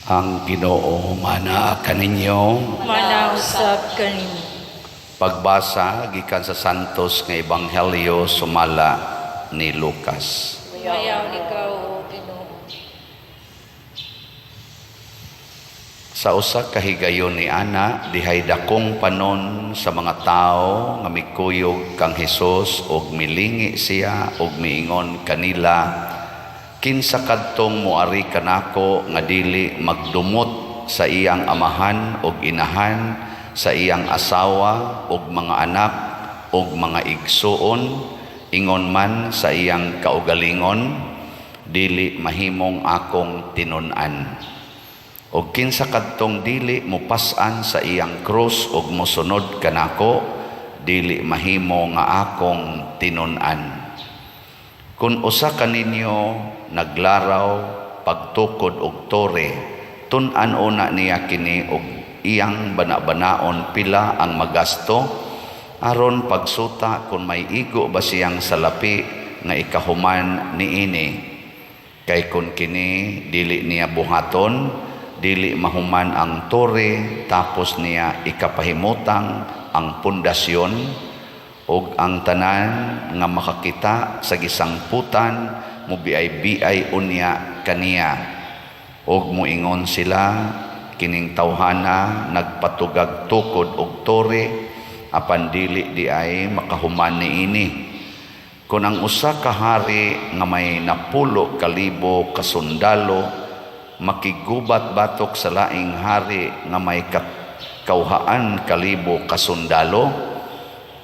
Ang Ginoo manaa kaninyo. Mana usab kanimo. Pagbasa gikan sa Santos nga Ebanghelyo sumala ni Lucas. Mayaw ikaw, O Ginoo. Sa usa ka higayon ni ana, dihay dakong panon sa mga tawo nga mikuyog kang Hesus ug milingi siya ug miingon kanila, "Kinsa kadtong moari kanako nga dili magdumot sa iyang amahan ug inahan, sa iyang asawa ug mga anak ug mga igsuon, ingon man sa iyang kaugalingon, dili mahimong akong tinun-an. Ug kinsa kadtong dili mopas-an sa iyang krus ug mosunod kanako, dili mahimo nga akong tinun-an. Kun usa kaninyo naglaraw pagtukod og tore, tun-an una niya kini og iyang bana-banaon pila ang magasto, aron pagsuta kung may igo ba siyang salapi nga ikahuman niini. Kay kun kini dili niya buhaton, dili mahuman ang tore, tapos niya ikapahimutang ang pundasyon, ug ang tanan nga makakita sa gisangputan mobiay-biay unya kaniya, ug moingon sila, 'Kining tawhana nagpatugag tukod og tore, apan dili diay makahuman niini.' Kun ang usa ka hari nga may 10,000 ka sundalo makiggubat batok sa laing hari nga may 1,000 ka sundalo,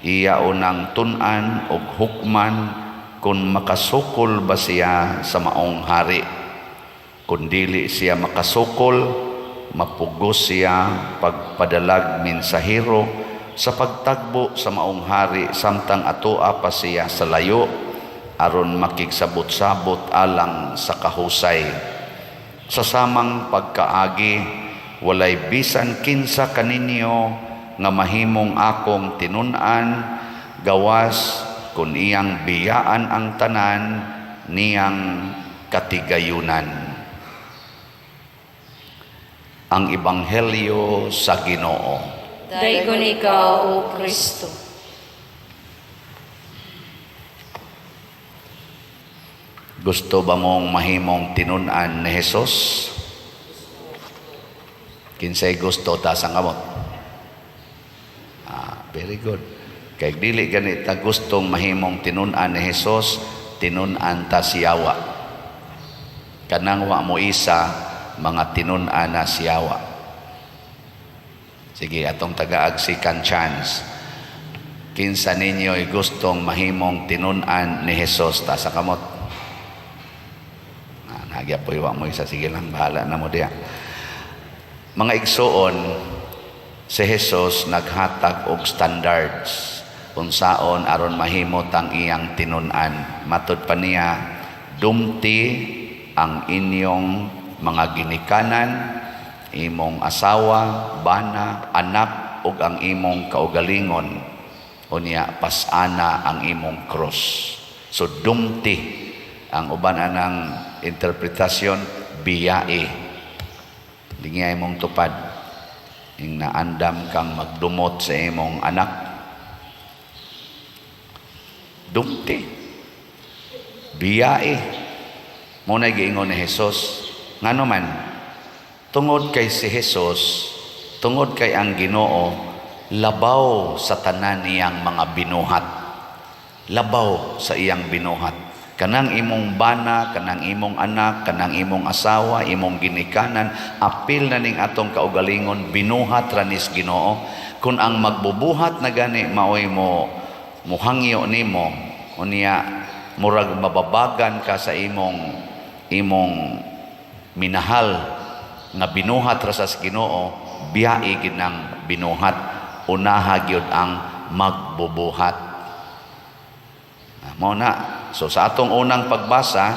iya unang tun-an og hukman kung makasukol ba siya sa maong hari. Kung dili siya makasukol, mapugos siya pagpadalag mensahero sa pagtagbo sa maong hari samtang atoa pa siya sa layo, aron makigsabot-sabot alang sa kahusay. Sa samang pagkaagi, walay bisan kinsa kaninyo nga mahimong akong tinun-an gawas kun iyang biyaan ang tanan niyang katigayunan." Ang Ebanghelyo sa Ginoo. Daygon ikaw, O Kristo. Gusto ba mong mahimong tinun-an ni Jesus? Kinsay gusto, taas ang kamot. Ah, very good. Kay dili gani ta gustong mahimong tinun-an ni Jesus, tinun-an ta siyawa. Kanang wa mo isa, mga tinun-an na siyawa. Sige, atong tagaag second chance. Kinsa ninyo'y gustong mahimong tinun-an ni Jesus, taas ang kamot. Ah, nagya po iwa mo isa. Sige lang, bahala na mo diya. Mga igsuon, si Jesus naghatag og standards unsaon aron mahimot ang iyang tinun-an. Matud pa niya, "Dumti ang inyong mga ginikanan, imong asawa, bana, anak ug ang imong kaugalingon. Unya pasana ang imong cross." So dumti, ang uban anang interpretasyon, biyae. Lingay mong tupad. Ing naandam kang magdumot sa imong anak. Dumti. Biyae. Mao na giingon ni Jesus. Ngano man, tungod kay si Jesus, tungod kay ang Ginoo, labaw sa tanan niyang mga binuhat. Labaw sa iyang binuhat. Kanang imong bana, kanang imong anak, kanang imong asawa, imong ginikanan, apil na ning atong kaugalingon, binuhat ra nis Ginoo. Kung ang magbubuhat na gani maoy mo muhangyo nimo, unya murag mababagan ka sa imong minahal nga binuhat ra sa Ginoo, biyae gid nang binuhat. Unaha gyud ang magbubuhat. Ah, mao na. So sa atong unang pagbasa,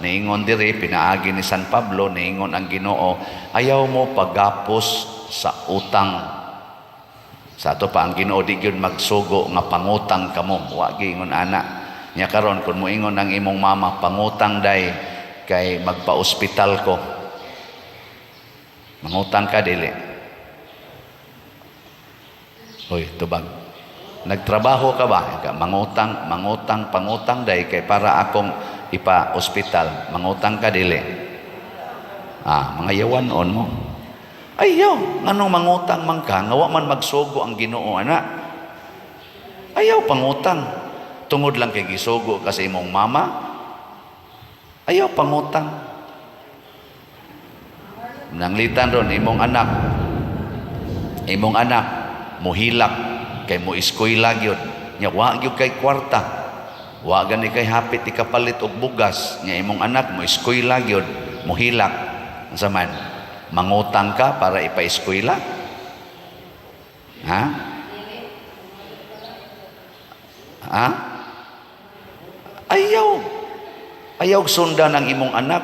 niingon diri pinaagi ni San Pablo, niingon ang Ginoo, "Ayaw mo paggapos sa utang." Sa ato pa ang Ginoo di gyud magsugo nga pangutang kamo, wa giingon ana. Nya karon kun moingon ang imong mama, "Pangutang day kay magpa-ospital ko." Mangutang ka, dili? Hoy, tubag. Nagtrabaho ka ba? Mangutang, mangutang, pangutang day kay para akong ipa-ospital. Mangutang ka, dili? Ah, mga yawan on mo. Ayaw, nganong mangutang man ka, nga wa man magsugo ang Ginoo ana. Ayaw pangutang. Tungod lang kay gisugo ka sa imong mama. Ayaw pangutang. Nanglitan ron imong anak. Imong anak muhilak kay mo eskwela gyud. Nya wa gyud kay kwarta. Wa gani kay hapit ikapalit og bugas. Nya imong anak mo eskwela gyud, muhilak. Unsa man? Mangutang ka para ipa-eskwela? Ha? Ha? Ayaw. Ayaw sundan ang imong anak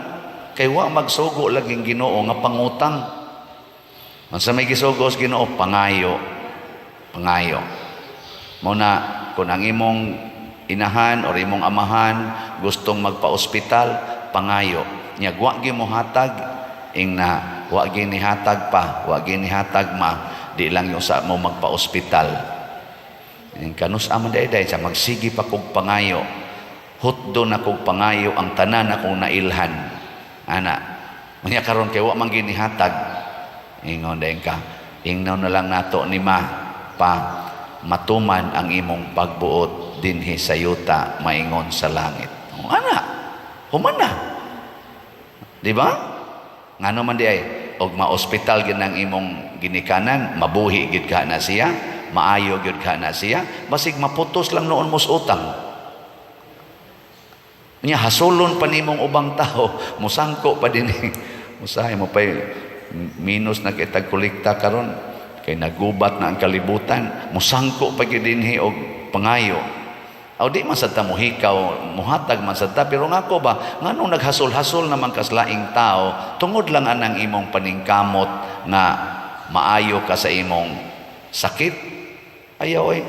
kay wa magsugo laging Ginoo nga pangutang. Unsa may gisugo sa Ginoo? Pangayo. Pangayo. Mao na kung ang imong inahan or imong amahan gustong magpa-ospital, pangayo. Nya wa gyud mo hatag, ing na wa gyud ni hatag pa, wa gyud ni hatag ma, di lang yung sa mo magpa-ospital. Ing kanus man day day sa magsige pa kog pangayo. Hutdo na kog pangayo ang tanan akong nailhan. Ana. Unya karon kay wa man ginihatag. Ingon dayon ka. Ingnaw na lang nato ni ma pa matuman ang imong pagbuot dinhi sa yuta maingon sa langit. O, ana. Human na. Di ba? Ngano man di ay og ma-ospital gyud ang imong ginikanan, mabuhi gyud ka na siya, maayo gyud ka na siya, basig maputos lang noon mos utang. Nya hasulon pa nimong ubang tao, musangko pa din. Usahay mo pa minus na kay tag kolekta karon kay nagubat na ang kalibutan, musangko pa gyud dinhi og pangayo. Aw di man sad ta mohikaw, muhatag man sad ta, pero ngako ba nganong naghasol-hasol naman kas laing tao tungod lang anang imong paningkamot nga maayo ka sa imong sakit? Ayaw oy.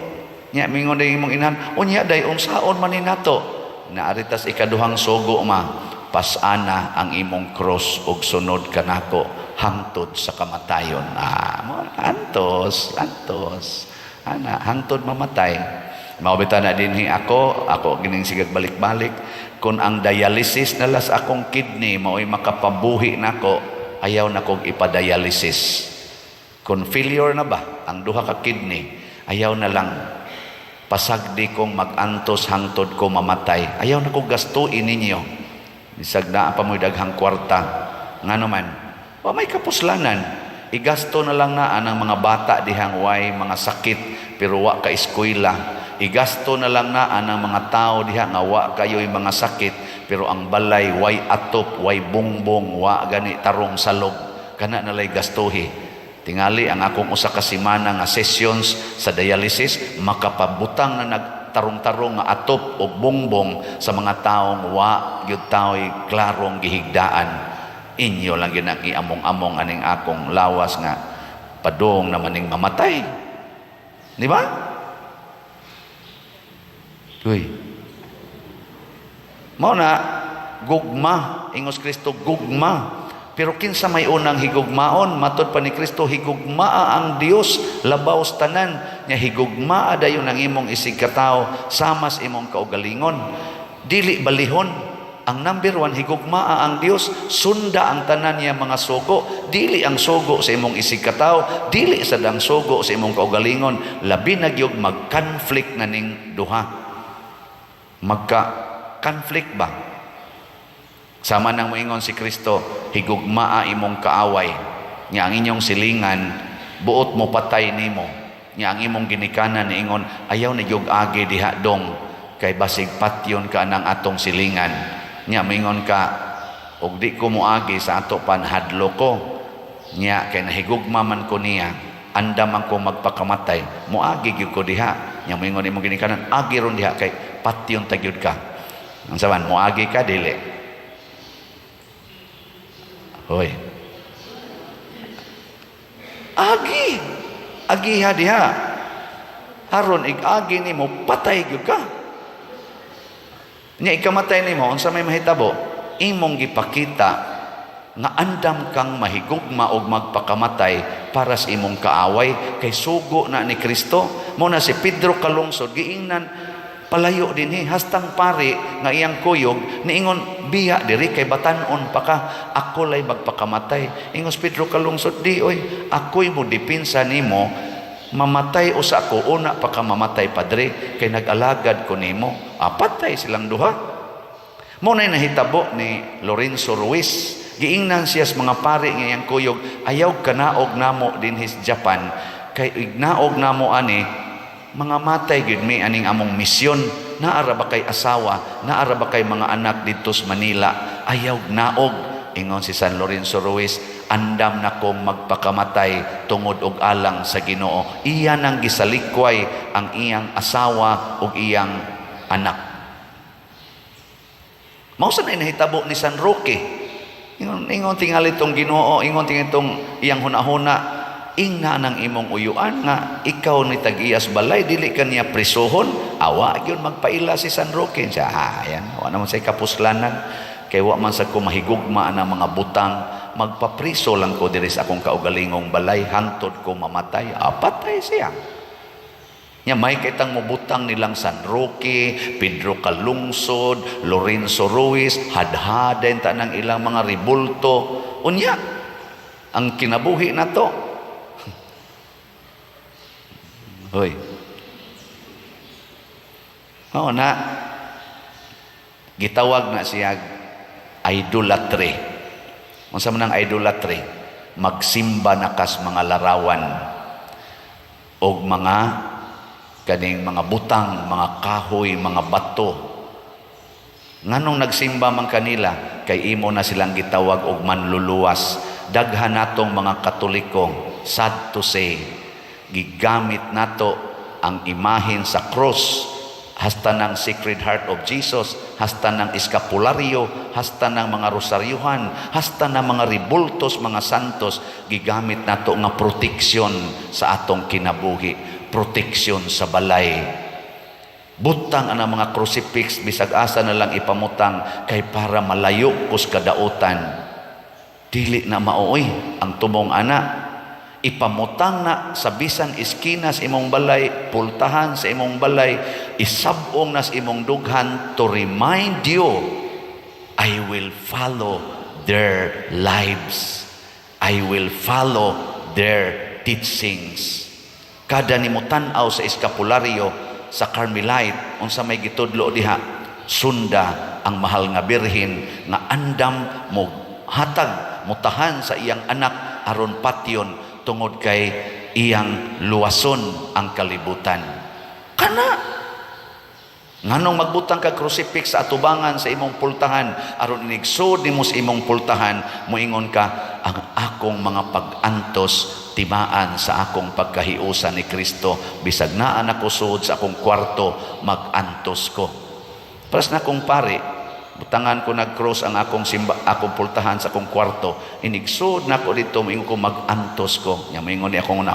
Nya mingon day imong inahan, unya day unsaon man ni nato? Naaritas ikaduhang sugo ma, pasana ang imong cross ug sunod kanako hangtod sa kamatayon. Ah, mo antos, antos. Ana, hangtod mamatay. Mao bitaw na dinhi ako, ako gining sigag balik-balik kun ang dialysis na las akong kidney mao'y makapabuhi nako, ayaw na kog ipadialysis. Kung failure na ba ang duha ka kidney, ayaw na lang, pasagdi kong mag-antos hangtod ko mamatay. Ayaw na kong gastuin ninyo. Bisag naa pa mo'y daghang kwarta. Ngano man, wa may kapuslanan. Igasto na lang na ang mga bata dihang way mga sakit pero wa ka eskwela. Igasto na lang na ang mga tao diha nga wa kayo'y mga sakit pero ang balay way atop, way bongbong, wa gani tarong salog. Kana nalay gastuhi. Tingali ang akong usa ka semana nga sessions sa dialysis makapabutang na nagtarong-tarong nga atop o bongbong sa mga taong wa gyud tao'y klarong gihigdaan. Inyo lang gyud ang iamong-among aning akong lawas nga padung naman ning mamatay. Di ba? Uy. Mao na gugma, ingos Kristo gugma. Pero kinsa may unang higugmaon, matod pa ni Kristo, higugmaa ang Dios labaw sa tanan. Nya higugmaa dayon ang imong isig katawo sama sa imong kaugalingon. Dili balihon. Ang number 1, higugmaa ang Dios, sunda ang tanan niya mga sugo. Dili ang sugo sa imong isig katawo, dili sad ang sugo sa imong kaugalingon. Labi na gyud mag-conflict na ning duha. Magka-conflict ba? Sama nang moingon si Kristo, higugmaa imong kaaway. Nya ang inyong silingan, buot mo patay nimo. Nya ang imong ginikanan niingon, ayaw na gyud agi diha dong, kay basig patyon ka nang atong silingan. Nya moingon ka, og di ko moagi sa ato panhadlo ko. Nya kay nahigugma man ko niya, andam man ko magpakamatay, moagi gyud ko diha. Nya moingon imong ginikanan, agi ron diha kay patyon ta gyud ka. Ang saban, moagi ka dili? Hoy. Agi. Agiha diha. Aron ig-agi nimo patay gyud ka. Nya ikamatay nimo unsa may mahitabo? Imong gipakita Nga andam kang mahigugma og magpakamatay para sa imong kaaway kay sugo na ni Kristo. Mao na si Pedro Kalungsod giingnan, "Palayo dinhi," hastang pari nga iyang kuyog niingon, "Biya diri kay batan-on pa ka, ako lay magpakamatay." Ingon si Pedro Kalungsod, "Di oy, ako'y mo depensa nimo, mamatay usa ko una pa ka mamatay, padre, kay nag-alagad ko nimo." Apatay silang duha. Mao na nahitabo ni Lorenzo Ruiz. Giingnan siya sa mga pari nga iyang kuyog, "Ayaw kanaog namo dinhi sa Japan kay ignaog namo ani, mga matay gyud mi aning among misyon. Naara ba kay asawa, naara ba kay mga anak didto sa Manila? Ayaw naog." Ingon si San Lorenzo Ruiz, "Andam na kong magpakamatay tungod og alang sa Ginoo." Iya nang gisalikway ang iyang asawa ug iyang anak. Mao sa na nahitabo ni San Roque. Ingon tingali tong Ginoo, ingon tingali tong iyang hunahuna, ingna ng imong uyuan nga ikaw ni tag-iyas balay, dili ka niya prisuhon, awa gyud magpaila si San Roque. Siya, ah, ayan, wa naman say kapuslanan kay wa man sa ko mahigugma ang mga butang, magpapriso lang ko diri sa akong kaugalingong balay hangtod ko mamatay. Apatay siya. Nya may kitang mubutang nilang San Roque, Pedro Calungsod, Lorenzo Ruiz, hadhaden ta ng ilang mga ribulto. Unya, ang kinabuhi na to. Hoy. Oo na. Gitawag na siya idolatry. Unsa man ang idolatry? Magsimba na kas mga larawan og mga kaning mga butang, mga kahoy, mga bato. Nganong nagsimba man kanila? Kay imo na silang gitawag og manluluwas. Daghan natong mga Katoliko, sad to say, gigamit nato ang imahen sa cross, hasta ng Sacred Heart of Jesus, hasta ng eskapularyo, hasta ng mga rosaryuhan, hasta ng mga ribultos, mga santos, gigamit nato nga proteksyon sa atong kinabuhi, proteksyon sa balay. Butang ang mga crucifix bisag asa na lang ipamutang kay para malayo kus kadautan. Dili na maoy ang tumong ana. Ipamutang na sa bisan iskina sa imong balay, pultahan sa imong balay, isabong na sa imong dughan to remind you, "I will follow their lives. I will follow their teachings." Kada nimo tan-aw sa eskapularyo sa Carmelite, unsa may gitudlo diha? Sunda ang mahal nga birhen nga andam mo hatag, mutahan sa iyang anak aron patyon tungod kay iyang luwason ang kalibutan. Kana nganong magbutang ka crucifix sa atubangan sa imong pultahan aron inigsud nimo sa imong pultahan, moingon ka, "Ang akong mga pag-antos timaan sa akong pagkahiusa ni Kristo, bisag naa nako suod sa akong kwarto, mag-antos ko." Paras na akong pare, butangan ko nag-cross ang akong simba, akong pultahan sa akong kwarto. Inigsud na ko dito, moingon ko, "Mag-antos ko." Nya moingon ni akong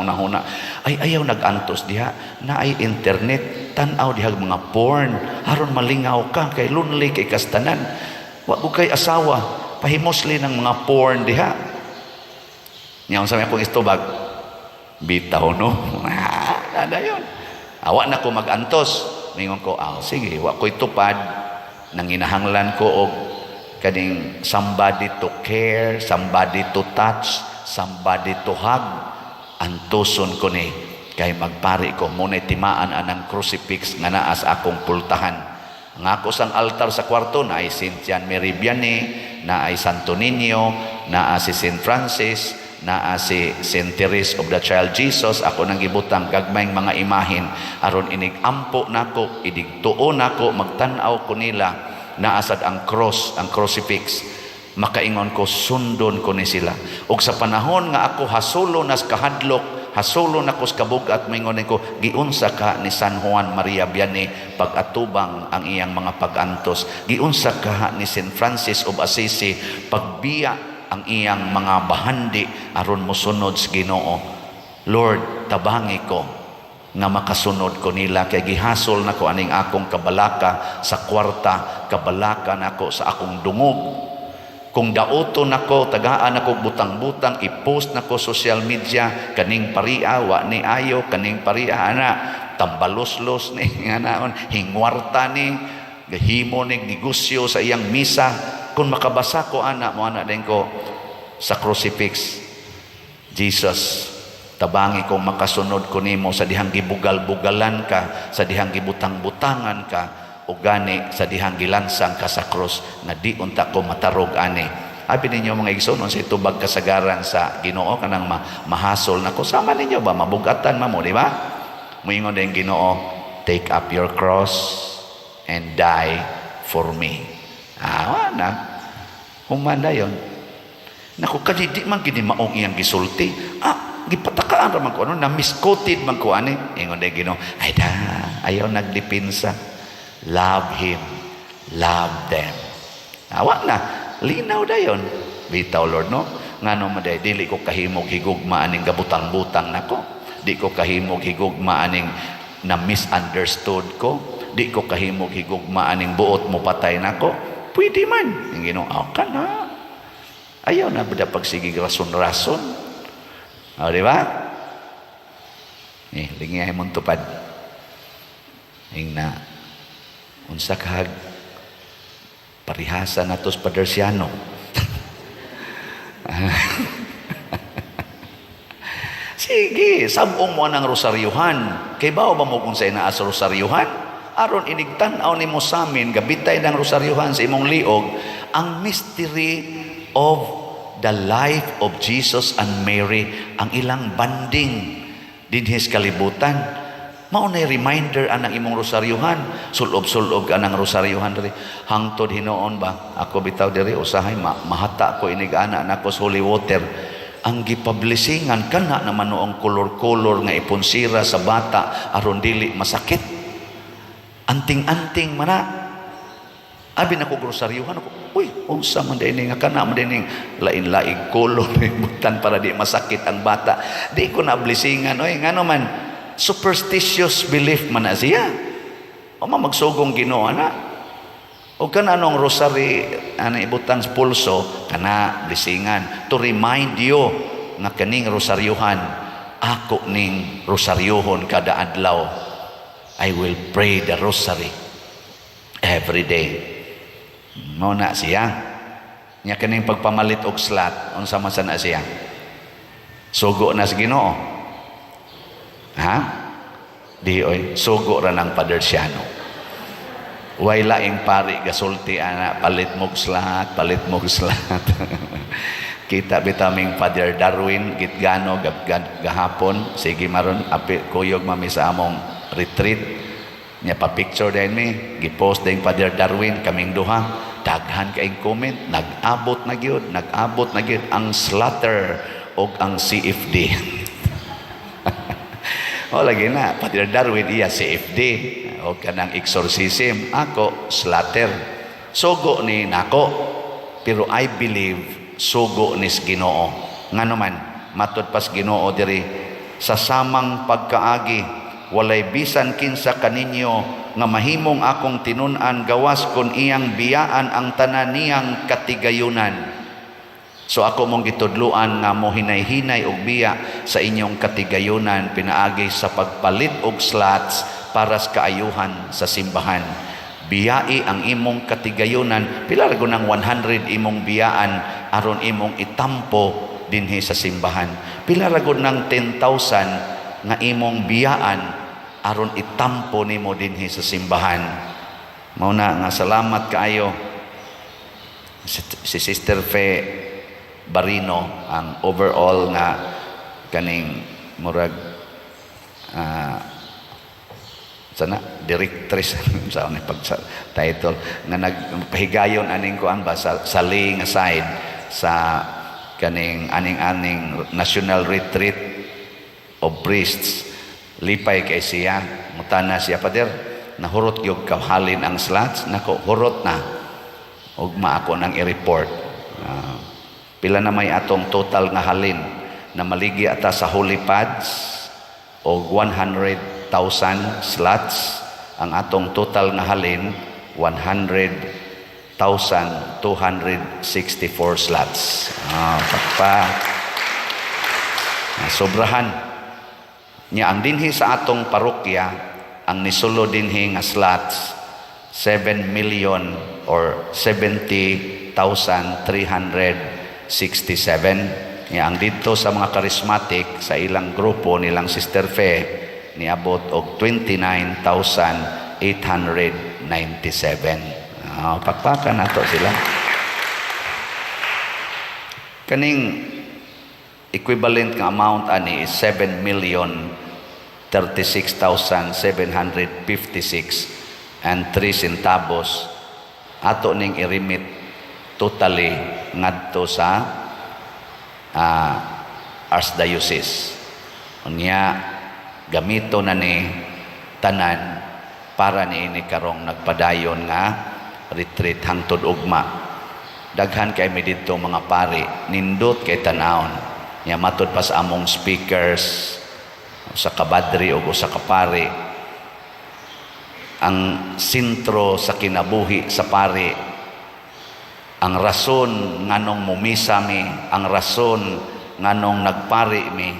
nahuna, "Ay, ayaw nag-antos diha, naay internet, tan-aw diha mga porn, aron malingaw ka, kay lonely kay kastanan. Wa ko kay asawa, pahimosli ng mga porn diha." Nya unsa may akong istubag? "Bitaw no." Ah, nada yun. Awa na ko mag-antos. Mingon ko, "Ah, sige, wa ko'y tupad. Nanginahanglan ko og kaning somebody to care, somebody to touch, somebody to hug. Antuson ko ni kay magpari ko muna timaan anang crucifix nga naa sa akong pultahan." Ang ako sang altar sa kwarto na ay Saint John Mary Vianney, na ay Santo Niño, naa si Saint Francis, naa si Saint Therese of the Child Jesus. Ako nang gibutang gagmayng mga imahen aron inig ampo nako, inig tuo nako, magtan-aw ko nila, naasad ang cross, ang crucifix, makaingon ko, "Sundon ko ni sila." Ug sa panahon nga ako hasulo nas kahadlok, hasulo na ko sa kabugat, moingon ko, "Giunsa ka ni San Juan Maria Vianney pag-atubang ang iyang mga pag-antos? Giunsa ka ni Saint Francis of Assisi pagbiya ang iyang mga bahandi aron mosunod sa Ginoo? Lord, tabangi ko nga makasunod ko nila kay gihasol nako aning akong kabalaka sa kwarta, kabalaka nako sa akong dungog." Kung dauton nako, tagaan ako butang-butang, i-post nako social media, kaning paria, wa ni ayo, kaning paria, ana, tambaloslos ni, nga naon, hingwarta ni, gahimo ni negosyo sa iyang misa. Kung makabasa ko ana, mo ana din ko sa crucifix, "Jesus, tabangi kong makasunod ko nimo sa dihang gibugal-bugalan ka, sa dihang gibutang-butangan ka, o gani sa dihang gilansang ka sa krus, nga di unta ko matarog ani." Abi ninyo, mga igsoon, sa tubag kasagaran sa Ginoo kanang mahasol nako sama ninyo ba, mabugatan mamo, di ba? Moingon din Ginoo, "Take up your cross and die for me." Ah, na human na yon. Naku, kadi di man gini maong iyang gisulti. Ah, gipatakaan ra man ko ano, na misquoted man ko ani. Ingon din Ginoo, "Ay da, ayaw nagdipinsa. Love him, love them." Awa na, linaw dayon. Bitaw, Lord, no? Ngano man day, dili ko kahimog higugma aning gabutang-butang nako. Di ko kahimog higugma aning na misunderstood ko. Di ko kahimog higugma aning buot mo patay nako. Pwede man. Ang Ginoo, ah, ka na. Ayaw na ba pagsigig rason-rason? O, di ba? Eh, lingiyay mong tupad. Ing na, unsa kahag parihasa nato sa Padersiano. Sige, sabong mo ang rosaryuhan. Kay bao ba mo kung sa naa sa rosaryuhan? Aron inigtan-aw nimo sa amin, gabitay ng rosaryuhan sa imong liog, ang mystery of the life of Jesus and Mary, ang ilang bonding dinhi sa kalibutan. Mao na reminder anang imong rosaryuhan. Sulob-sulob ka anang rosaryuhan diri. Hangtod hinuon ba? Ako bitaw diri usahay mahata ko inig ana nako sa holy water. Ang gipablessingan kana naman noong kolor-kolor nga iponsira sa bata aron dili masakit. Anting-anting mana. Abi na ko grosaryuhan ako. Uy, unsa man din nga kana man din lain-laing kolor butan para di masakit ang bata. Di ko na blessingan oy, ngano man superstitious belief man na siya. O ma magsugong Ginoo ana. O kana anong rosary ana ibutang sa pulso kana blessingan to remind you nga kaning rosaryuhan ako ning rosaryuhon kada adlaw. I will pray the rosary every day. Mao na siya. Nya kaning pagpamalit og slot, unsa man sa na siya? Sugo na sa Ginoo. Ha? Di oy, sugo ra ng Padersiano. Way laing pari gasulti ana, palit mog slot, palit mog slot. Kita bitaming Father Darwin gitgano gahapon, sige maron api kuyog mami sa among retreat. Nya pa picture din mi, gipost din Father Darwin kaming duha. Daghan kaing comment, nag-abot na gyud, nag-abot na gyud ang slaughter og ang CFD. O lagi na, Father Darwin iya CFD o kanang exorcism, ako slaughter. Sugo ni nako, pero I believe sugo ni sa Ginoo. Ngano man, matud pas Ginoo diri sa samang pagkaagi, walay bisan kinsa kaninyo nga mahimong akong tinun-an gawas kon iyang biyaan ang tanan niyang katigayunan. So ako mong gitudluan nga mo hinay-hinay og biya sa inyong katigayunan pinaagi sa pagpalit og slots para sa kaayuhan sa simbahan. Biyai ang imong katigayunan, pila ra ng 100 imong biyaan aron imong itampo dinhi sa simbahan. Pila ra gud ng 10,000 nga imong biyaan aron itampo nimo dinhi sa simbahan. Mao na nga salamat kaayo si Sister Fe Barino, ang overall nga kaning murag sana directress sa ni pag sa title nga nagpahigayon aning kuan ba sa laying aside sa kaning aning-aning national retreat of priests. Lipay kay siya, mutana siya, "Pader, nahurot gyud kahalin ang slots nako." Hurot na, ugma ako nang i-report. Pila na may atong total nga halin na maligi ata sa holy pads og 100,000 slots. Ang atong total nga halin, 100 264 slots. Ah, pa sobrahan. Nya ang dinhi sa atong parokya, ang nisulo dinhi nga slots, 7 million or 70,367. Nya ang didto sa mga charismatic, sa ilang grupo nilang Sister Fe, niabot og 29,897. Ah, pakpakan nato sila. Kaning equivalent nga amount ani is 7 million 36,756 and 3 centavos. Ato ning i-remit totally ngadto sa Archdiocese. Unya gamito na ni tanan para niini karong nagpadayon nga retreat hangtod ugma. Daghan kay mi didto mga pari, nindot kay tan-awon. Nya matud pa sa among speakers, sa kabadri o sa kapari, ang sentro sa kinabuhi sa pari, ang rason nganong mumisa mi, ang rason nganong nagpari mi,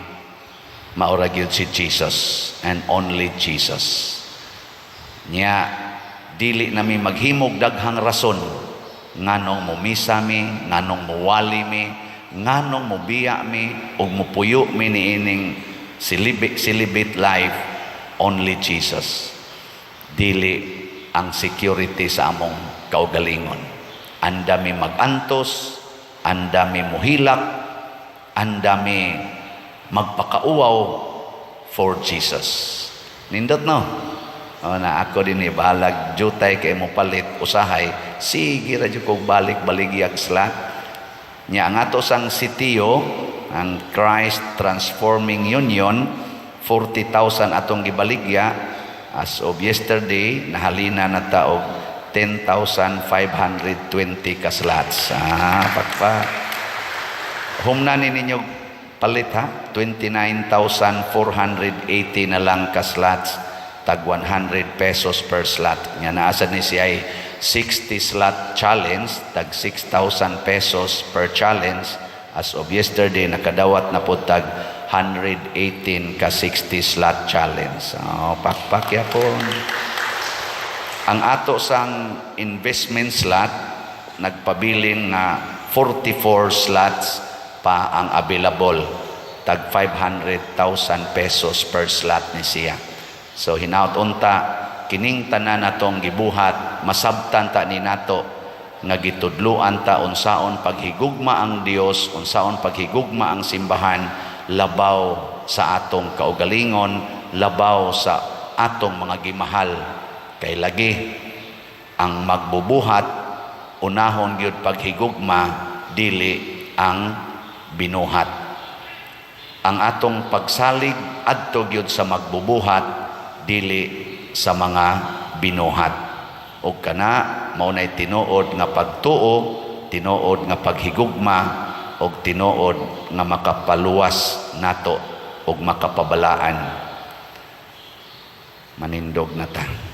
maura gyud si Jesus and only Jesus. Nya dili nami maghimog daghang rason nganong mumisa mi, nganong muwali mi, nganong mubiya mi ug mupuyo mi niining celibate life, only Jesus. Dili ang security sa among kaugalingon. Andami magantos, andami muhilak, andami magpakauwaw for Jesus. Nindot, no? O na ako din eh, bahalag jutay kay mo palit usahay, sige ra jud kog balik baligyag slot. Nya ang ato sang sitio, ang Christ Transforming Union, 40,000 atong gibaligya. As of yesterday, nahalina na ta og 10,520 ka slots. Ah, pakpa. Humna ni ninyo palit ha, 29,480 na lang ka slots, tag 100 pesos per slot. Nga naasa ni siya ay 60 slot challenge, tag 6,000 pesos per challenge. As of yesterday, nakadawat na po tag 118 ka 60 slot challenge. Oh, pakpak yapon. Ang ato sang investment slot, nagpabilin nga 44 slots pa ang available. Tag 500,000 pesos per slot ni siya. So hinaut unta kining tanan natong gibuhat masabtan ta ni nato nga gitudluan ta unsaon paghigugma ang Dios, unsaon paghigugma ang simbahan labaw sa atong kaugalingon, labaw sa atong mga gimahal. Kay lagi ang magbubuhat unahon gyud paghigugma, dili ang binuhat. Ang atong pagsalig adto gyud sa magbubuhat, dili sa mga binuhat. Ug kana mao nay tinuod nga pagtuo, tinuod nga paghigugma ug tinuod nga makapaluwas nato ug makapabalaan. Manindog na ta.